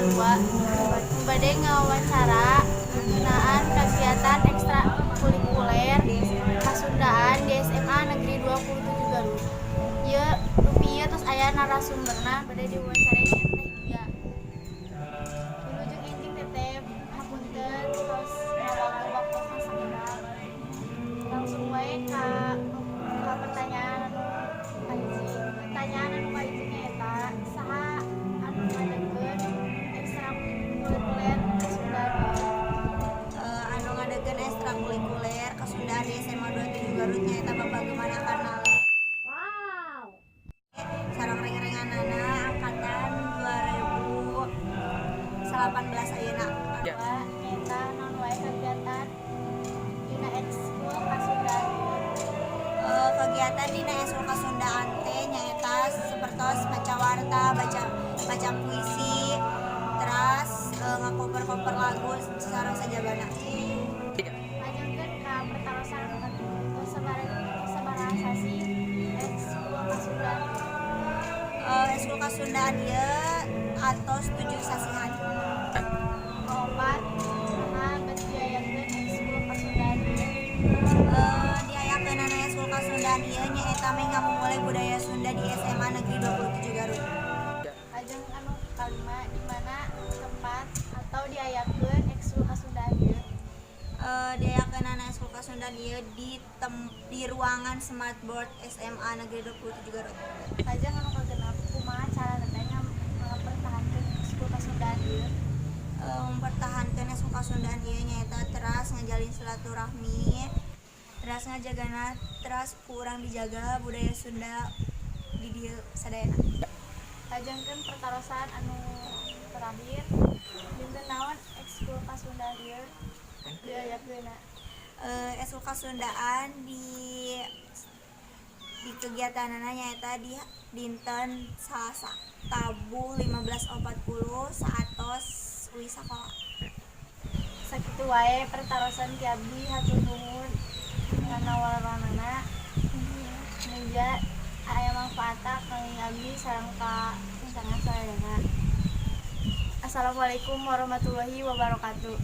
2. Bade ngawawancara ngeunaan kagiatan ekstrakurikuler Kasundaan di SMA Negeri 27 Garut. Ieu rupi ieu tos aya narasumberna, bade diwawancara nya Teh Gia. Wilujeng enjing, Teteh, hapunten tos ngawanggu waktosna sakedap. Langsung wae ka pertanyaan anu kahiji. Pertanyaan anu kahiji nyaeta saha anu ngadegeun ekstrakurikuler Kasundaan ieu? Anu ngadegeun ekstrakurikuler Kasundaan di SMA 27 Garut nyaeta Bapak Gemana Karnale. Sareng reng-renganana angkatan 2018 ayeuna. Dua, nyaeta naon wae kegiatan dina ekskul Kasundaan ieu? Kegiatan dina ekskul Kasundaan teh nyaeta sapertos maca warta, baca baca puisi, terus ngakoper-koper lagu sareng sajabana. Lajengkeun ka pertarosan anu katilu. Tos sabaraha sasi ekskul Kasundaan ieu? Ekskul Kasundaan ieu atos 7 sasihan. Kaopat, saha bet diayakeun ekskul Kasundaan ieu? Diayakeunana ekskul Kasundaan ieu nyaeta meh ngamumule budaya Sunda di SMA Negeri 27 Garut. Lajeng anu kalima, di mana tempat atau diayakeun ekskul Kasundaan ieu? Diayakeunana ekskul Kasundaan ieu di ruangan Smartboard SMA Negeri 27 Garut. Lajeng anu kagenep, kumaha cara Teteh ngapertahankeun ekskul Kasundaan ieu? Mempertahankan ekskul Kasundaan ieu nyaeta teras ngajalin silaturahmi, teras ngajagana, teras kurang dijaga budaya Sunda di dieu sadayana. Lajengkeun pertarosan anu terakhir, dinten naon ekskul Kasundaan ieu diayakeunna? Ekskul Kasundaan di kegiatanana nyaeta di dinten Salasa tabuh 15.40 saatos uih sakola. Sakitu wae pertarosan ti abdi, hatur nuhun kana waranana, mugia aya manfaatna kangge abdi sareng ka rencangan sadayana. Assalamualaikum warahmatullahi wabarakatuh.